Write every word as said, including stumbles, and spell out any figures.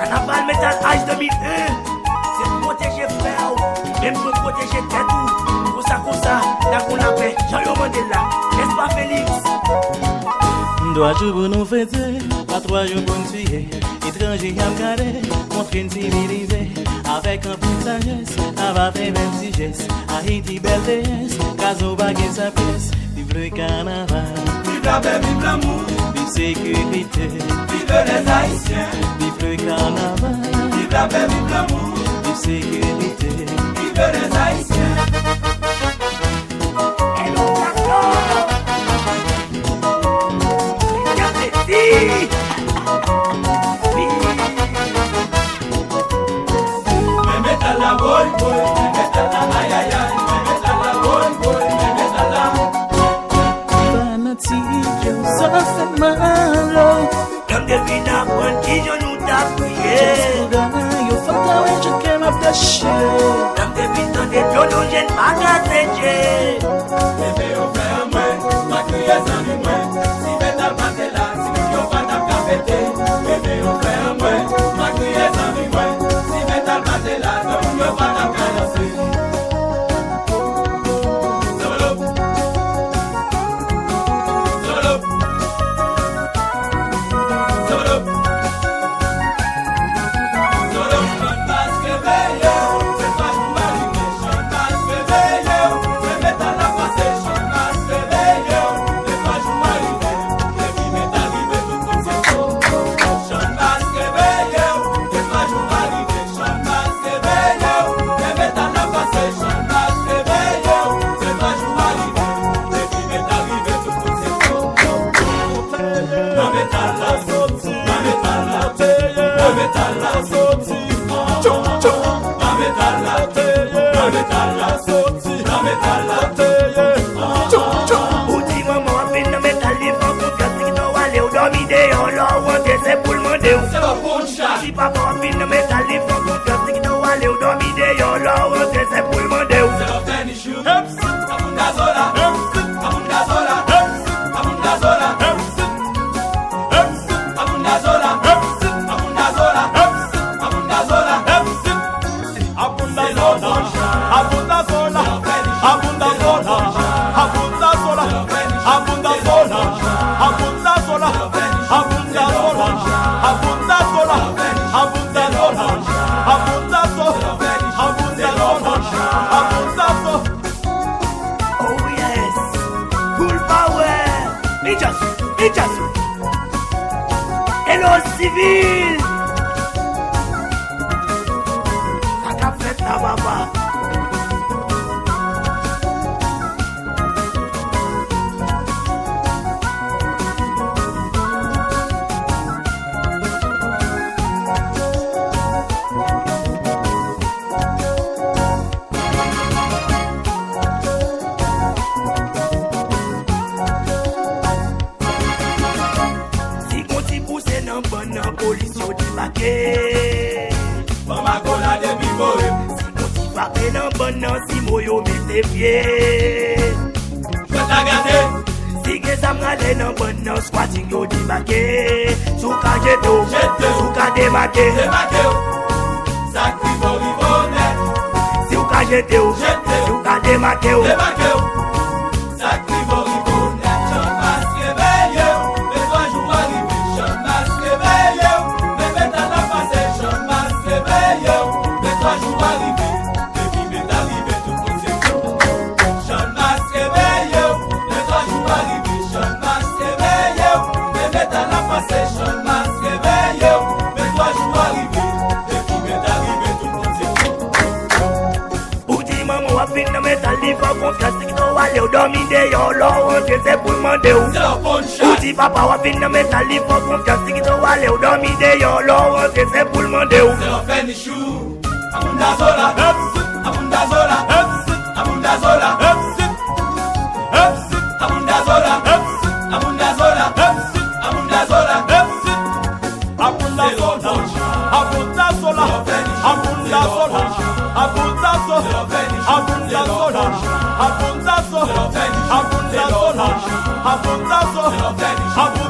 Kanaval Metal Ice de mil en, se pou pwoteje frè w, menm jan w pwoteje tèt ou. Konsa, konsa, n a gon lapè, jan yo mande l la. Nèspa, Felix? Dwa jou pou nou fete, pa twa jou pou n tiye. Etranje y ap gade, montre n sivilize. Avèk anpil sajès, n a va fè bèl ti jès. Ayiti bèl deyès, kaz nou pa gen sa pyès. Viv le kanaval. Viv lapè, viv lanmou. Viv sekirite. Viv les Haïtiens. Viv le kanaval. Viv lapè, viv lanmou. Viv sekirite. Viv les Haïtiens. Hello, Black Dog. Gade ti. Men metal la woy woy, men metal la ayayay, men metal la woy woy, men metal la. Fanatik yo, sa fè mal, oh. Tann depi n aprann kijan nou t ap kriye. Jès pou gade yo, fò ta wè jan kè m ap tache. Tann depi n tande Jojo Jèn pa ka seche. Leve yo frè mwen, pa kriye zanmi mwen. Si metal pa te la, timoun yo pa t ap ka fete. Leve yo frè mwen, pa kriye zanmi mwen. Si metal pa te la, granmoun yo pa t ap ka danse. Zolo. Zolo. Zolo. Zolo. Channmas reveye w, se twa jou a rive. Channmas reveye w, se metal la pase. Channmas reveye w, se twa jou a rive. Depi metal rive, tout moun se fo. Channmas reveye w, se twa jou a rive. Channmas reveye w, se metal la pase. Channmas reveye w, se twa jou a rive. Depi metal rive, tout moun se fo. Nan metal la soti, nan metal la teye, nan metal la soti. Tchou, tchou. Nan metal la teye, nan metal la soti, nan metal la teye. Tchou, tchou. Ou di manman w ap vin nan metal, li fè w konfyans, li kite w ale, w dòmi deyò, lè w rantre se pou l mande w. Se pa bon chat. Ou di papa w ap vin nan metal, li fè w konfyans, li kite w ale, w dòmi deyò, lè w rantre se pou l mande w. Se pa fè ni Abunda Zola. Abunda Zola. Abunda Zola. Oh yes! Full power! Ninjas! Ninjas! Hello, Civil! Sa k ap fèt la, papa? Si gon ti bouse nan bann nan, polis yo debake. Ban mago la depi kore. Si gon ti frape nan bann nan, si mo yo mete pye. Jwèt la gate. Si gen zam rale nan bann nan, squatting yo debake. Si w ka jete w, jete w. Si w ka demake, demake w. Sa k rive w, rive w nèt. Si w ka jete w, jete w. Si w ka demake w, demake w. Sa k rive w, rive w nèt. Channmas reveye w, men twa jou a rive. Channmas reveye w, men metal la pase. Channmas reveye w, men twa jou a rive. Depi metal rive, tout moun se fou. Channmas reveye w, men twa jou a rive. Channmas reveye w, men metal la pase. Channmas reveye w, men twa jou a rive. Depi metal rive, tout moun se fou. Ou di manman w ap vin nan metal, li fè w konfyans, li kite w ale, w dòmi deyò, lè w rantre se pou l mande w. Se la punch. Ou di papa w ap vin nan metal, li fè w konfyans, li kite w ale, w dòmi deyò, lè w rantre se pou l mande w. Se la fè ni Abunda Zola, Abunda Zola, Abunda Zola, Abunda Zola, Abunda Zola, Abunda Zola. Abunda Zola, Abunda Zola, Abunda Zola, Abunda Zola, Abunda Zola, Abunda Zola, Abunda Zola, Abunda Zola.